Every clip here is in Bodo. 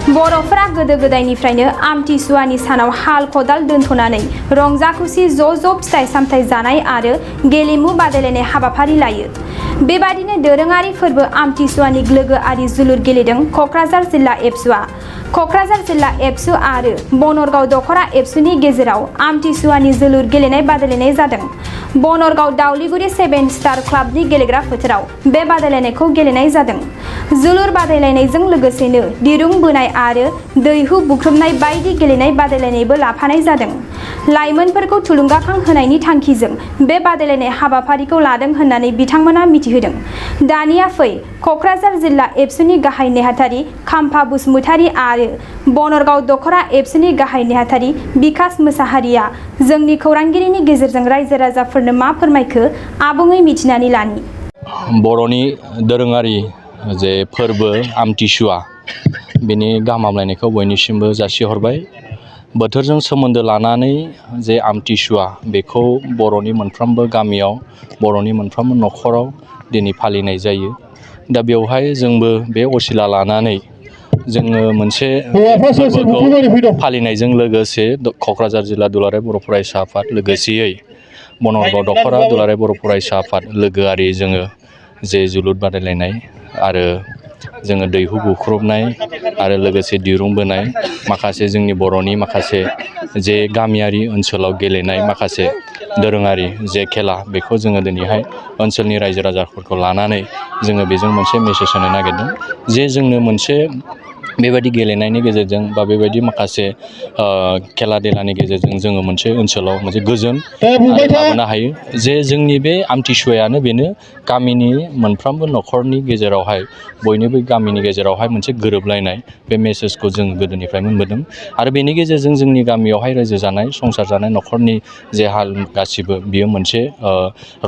बर'फोरा गोदो गोदायनिफ्रायनो आमथिसुवानि सानाव हाल खदाल दोनथ'नानै रंजा खुसि ज' फिथाइ सामथाइ जानाय आरो गेलेमु बादायलायनाय हाबाफारि लायो। बेबादिनो दोरोङारि फोरबो आमथिसुवानि लोगोआरि जोलुर गेलेदों क'क्राझार जिल्ला एबसुआ। क'क्राझार जिल्ला एबसु आरो बनरगाव दख'रा एबसुनि गेजेराव आमथिसुवानि जोलुर गेलेनाय बादायलायनाय जादों। बनरगाव दावलिगुरि 7 स्टार क्लाबनि गेलेग्रा फोथाराव बे बादायलायनायखौ गेलेनाय जादों। जोलुर बादायलायनायजों लोगोसेनो दिरुं बोनाय आरो दैहु बुख्रुबनाय बायदि गेलेनाय बादायलायनायबो लाफानाय जादों। लाइमोनफोरखौ थुलुंगाखां होनायनि थांखिजों बे बादायलायनाय हाबाफारिखौ लादों होननानै बिथांमोना मिथिहोदों। दानिया फै क'क्राझार जिल्ला एबसुनि गाहाय नेहाथारि खाम्फा बसुमतारी आरो बनरगाव दख'रा एबसुनि गाहाय नेहाथारि बिकास मोसाहारिया जोंनि खौरांगिरिनि गेजेरजों रायजो राजाफोरनो मा फोरमायखो आबुङै मिथिनानै लानि। बर'नि दोरोङारि जे फोरबो आमथिसुवा बेनि गाहाम हामलायनायखौ बयनिसिमबो जासिहरबाय। बोथोरजों सोमोन्दो लानानै जे आमथिसुवा बेखौ बर'नि मोनफ्रोमबो गामियाव बर'नि मोनफ्रोमबो न'खराव दिनै फालिनाय जायो। दा बेवहाय जोंबो बे असिला लानानै जोङो मोनसे फोरबोखौ फालिनायजों लोगोसे क'क्राझार जिल्ला दुलाराय बर' फरायसा आफाद लोगोसेयै बनरगाव दख'रा दुलाराय बर' फरायसा आफाद लोगोआरि जोङो जे जोलुर बादायलायनाय आरो जोङो दैहु बुख्रुबनाय आरो लोगोसे दिरुं बोनाय माखासे जोंनि बर'नि माखासे जे गामियारि ओनसोलाव गेलेनाय माखासे दोरोङारि जे खेला बेखौ जोङो दिनैहाय ओनसोलनि रायजो राजाफोरखौ लानानै जोङो बेजों मोनसे मेसेज होनो नागिरदों जे जोंनो मोनसे बेबायदि गेलेनायनि गेजेरजों बा बेबायदि माखासे खेला देलानि गेजेरजों जोङो मोनसे ओनसोलाव मोनसे गोजोन लाबोनो हायो। जे जोंनि बे आमथिसुवायानो बेनो गामिनि मोनफ्रोमबो न'खरनि गेजेरावहाय बयनिबो गामिनि गेजेरावहाय मोनसे गोरोबलायनाय बे मेसेजखौ जों गोदोनिफ्राय मोनबोदों आरो बेनि गेजेरजों जोंनि गामियावहाय रायजो जानाय संसार जानाय न'खरनि जे हाल गासिबो बियो मोनसे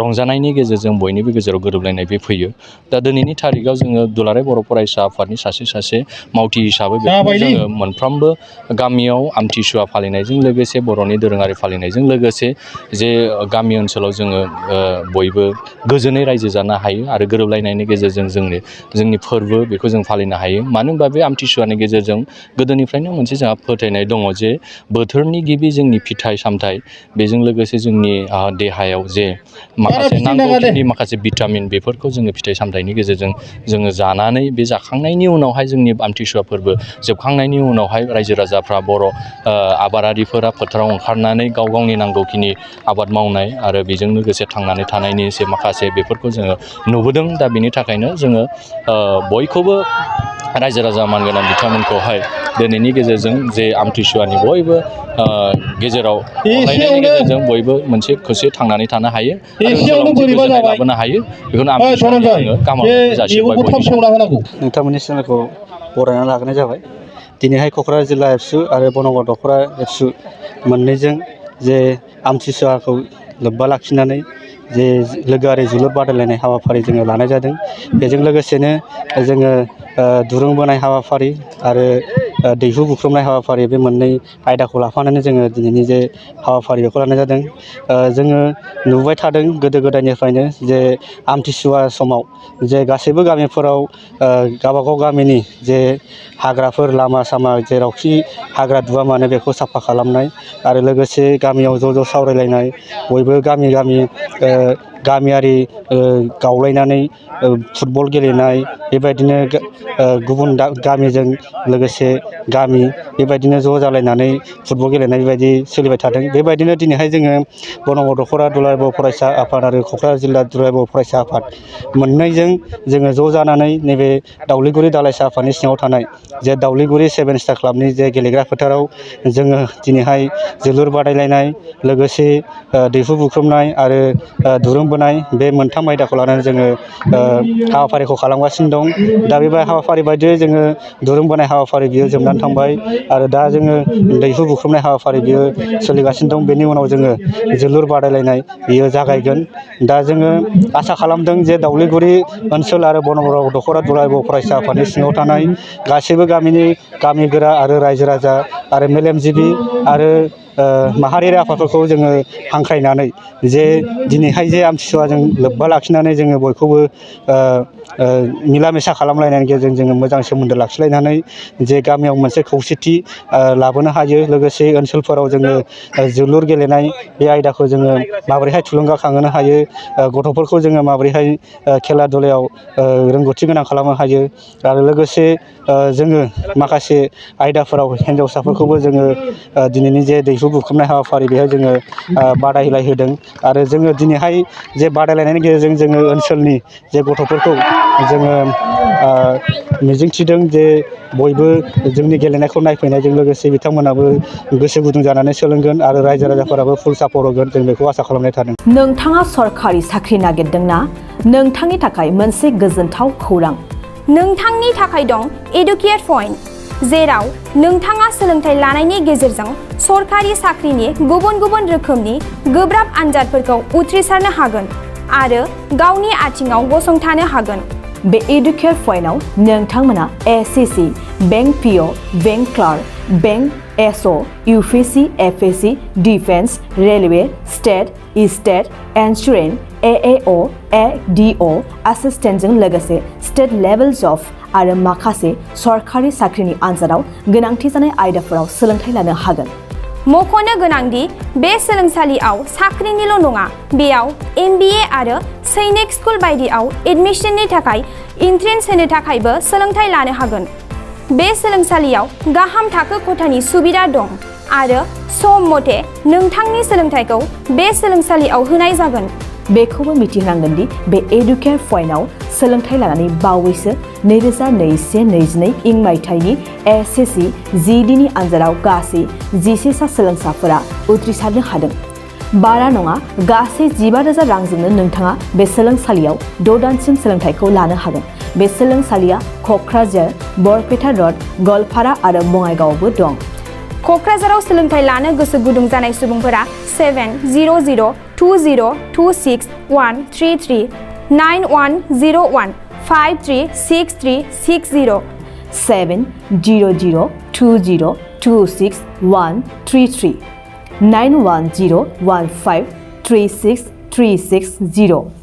रंजानायनि गेजेरजों बयनिबो गेजेराव गोरोबलायनाय बे फैयो। दा दिनैनि थारिखआव जोङो दुलाराय बर' फरायसा आफादनि सासे मावथि हिसाबै बेखौ जोङो मोनफ्रोमबो गामियाव आमथिसुवा फालिनायजों लोगोसे बर'नि दोरोङारि फालिनायजों लोगोसे जे गामि ओनसोलाव जोङो बयबो गोजोनै रायजो जानो हायो आरो गोरोबलायनायनि गेजेरजों जोंनि फोरबो बेखौ जों फालिनो हायो। मानो होनबा बे आमथिसुवानि गेजेरजों गोदोनिफ्रायनो मोनसे जोंहा फोथायनाय दङ जे बोथोरनि गिबि जोंनि फिथाइ सामथाइ बेजों लोगोसे जोंनि देहायाव जे माखासे नांगौखिनि माखासे भिटामिन बेफोरखौ जोङो फिथाइ सामथाइनि गेजेरजों जोङो जानानै बे जाखांनायनि उनावहाय जोंनि आमथिसुवा फोरबो जोबखांनायनि उनावहाय रायजो राजाफ्रा बर' आबादारिफोरा फोथाराव ओंखारनानै गाव गावनि नांगौखिनि आबाद मावनाय आरो बेजों लोगोसे थांनानै थानायनि एसे माखासे बेफोरखौ जोङो नुबोदों। दा बेनि थाखायनो जोङो बयखौबो रायजो राजा मानगोनां बिथांमोनखौहाय दिनैनि गेजेरजों जे आमथिसुवानि बयबो गेजेराव अनलायनायनि गेजेरजों बयबो मोनसे खौसे थांनानै थानो हायो आरो ओनसोलाव मोनसे गोजोननाय लाबोनो हायो बेखौनो आमथिसुवानि आङो गाहाम हामलायनायखौ जासिबाय बयनिसिम। नोंथांमोननि चेनेलखौ बरायना लाग्रोनाय जाबाय। दिनैहाय क'क्राझार जिल्ला एबसु आरो बनरगाव दख'रा एबसु मोननैजों जे आमथिसुवाखौ लोब्बा लाखिनानै जे लोगोआरि जोलुर बादायलायनाय हाबाफारि जोङो लानाय जादों। बेजों लोगोसेनो जोङो दुरुं बोनाय हाबाफारि आरो दैहु बुख्रुबनाय हाबाफारि बे मोननै आयदाखौ लाफानानै जोङो दिनैनि जे हाबाफारि बेखौ लानाय जादों। जोङो नुबाय थादों गोदो गोदायनिफ्रायनो जे आमथिसुवा समाव जे गासैबो गामिफोराव गावबागाव गामिनि जे हाग्राफोर लामा सामा जेरावखि हाग्रा दुआ मानो बेखौ साफा खालामनाय आरो लोगोसे गामियाव ज' सावरायलायनाय बयबो गामि गामियारि गावलायनानै फुटबल गेलेनाय बेबायदिनो गुबुन गामिजों लोगोसे गामि बेबायदिनो ज' जालायनानै फुटबल गेलेनाय बेबायदि सोलिबाय थादों। बेबायदिनो दिनैहाय जोङो बनरगाव दख'रा दुलाराय बर' फरायसा आफाद आरो क'क्राझार जिल्ला दुलाराय बर' फरायसा आफाद मोननैजों जोङो ज' जानानै नैबे दावलिगुरि दालायसा आफादनि सिङाव थानाय जे दावलिगुरि 7 स्टार क्लाबनि जे गेलेग्रा फोथाराव जोङो दिनैहाय जोलुर बादायलायनाय लोगोसे दैहु बुख्रुबनाय आरो दुरुं बोनाय बे मोनथाम आयदाखौ लानानै जोङो हाबाफारिखौ खालामगासिनो दं। दा बे हाबाफारि बायदियै जोङो दुरुं बोनाय हाबाफारि बियो जोबनानै थांबाय आरो दा जोङो दैहु बुख्रुबनाय हाबाफारि बियो सोलिगासिनो दं। बेनि उनाव जोङो जोलुर बादायलायनाय बियो जागायगोन। दा जोङो आसा खालामदों जे दावलिगुरि ओनसोल आरो बनरगाव दख'रा दुलाराय बर' फरायसा आफादनि सिङाव थानाय गासैबो गामिनि गामि गोरा आरो रायजो राजा आरो मेलेमजिबि आरो माहारियारि आफादफोरखौ जोङो हांख्रायनानै जे दिनैहाय जे आमथिसुवाजों लोब्बा लाखिनानै जोङो बयखौबो मिला मिसा खालामलायनायनि गेजेरजों जोङो मोजां सोमोन्दो लाखिलायनानै जे गामियाव मोनसे खौसेथि लाबोनो हायो लोगोसे ओनसोलफोराव जोङो जोलुर गेलेनाय बे आयदाखौ जोङो माबोरैहाय थुलुंगाखांहोनो हायो गथ'फोरखौ जोङो माबोरैहाय खेला दुलायाव रोंगौथि गोनां खालामनो हायो आरो लोगोसे जोङो माखासे आयदाफोराव हिन्जावसाफोरखौबो जोङो दिनैनि जे दैहु बुख्रुबनाय हाबाफारि बेहाय जोङो बादायलाय होदों आरो जोङो दिनैहाय जे बादायलायनायनि गेजेरजों जोङो ओनसोलनि जे गथ'फोरखौ जोङो मिजिंथिदों जे बयबो जोंनि गेलेनायखौ नायफैनायजों लोगोसे बिथांमोनाबो गोसो गुदुं जानानै सोलोंगोन आरो रायजो राजाफोराबो फुल सापर्ट होगोन जों बेखौ आसा खालामनाय थादों। नोंथाङा सरखारि साख्रि नागिरदोंना? नोंथांनि थाखाय मोनसे गोजोनथाव खौरां। नोंथांनि थाखाय दं एडुकेट पइन्ट, जेराव नोंथाङा सोलोंथाइ लानायनि गेजेरजों सरखारि साख्रिनि गुबुन गुबुन रोखोमनि गोब्राब आनजादफोरखौ उथ्रिसारनो हागोन आरो गावनि आथिङाव गसंथानो हागोन। बे एडुकेट पइन्टआव नोंथांमोना SSC, bank PO, bank clerk, bank SO, UPSC, FSC, defence, railway, state insurance, AAO, ADO एसिस्टेन्टजों लोगोसे स्टेट लेभेल जब आरो माखासे सरखारि साख्रिनि आनजादाव गोनांथि जानाय आयदाफोराव सोलोंथाइ लानो हागोन। मख'नो गोनांदि बे सोलोंसालियाव साख्रिनिल' नङा, बेयाव MBA आरो सैनिक स्कुल बायदियाव एडमिशननि थाखाय एन्ट्रेन्स होनो थाखायबो सोलोंथाइ लानो हागोन। बे सोलोंसालियाव गाहाम थाखो खथानि सुबिदा दं आरो सम मथे नोंथांनि सोलोंथाइखौ बे सोलोंसालियाव होनाय जागोन। बेखौबो मिथिनांगोन दि बे एडुकेट पइन्टआव सोलोंथाइ लानानै बावैसो 2021-22 इं मायथाइनि एसएससि जिडिनि आनजादाव गासै 11 सा सोलोंसाफोरा उथ्रिसारनो हादों। बारा नङा, गासै 15,000 रांजोंनो नोंथाङा बे सोलोंसालियाव 6 दानसिम सोलोंथाइखौ लानो हागोन। बे सोलोंसालिया क'क्राझार, बरपेटा रड, गवालपारा आरो बङाइगावआवबो दं। क'क्राझाराव सोलोंथाइ लानो गोसो गुदुं जानाय सुबुंफोरा 70020261133 9101536360 70020261133 9101536360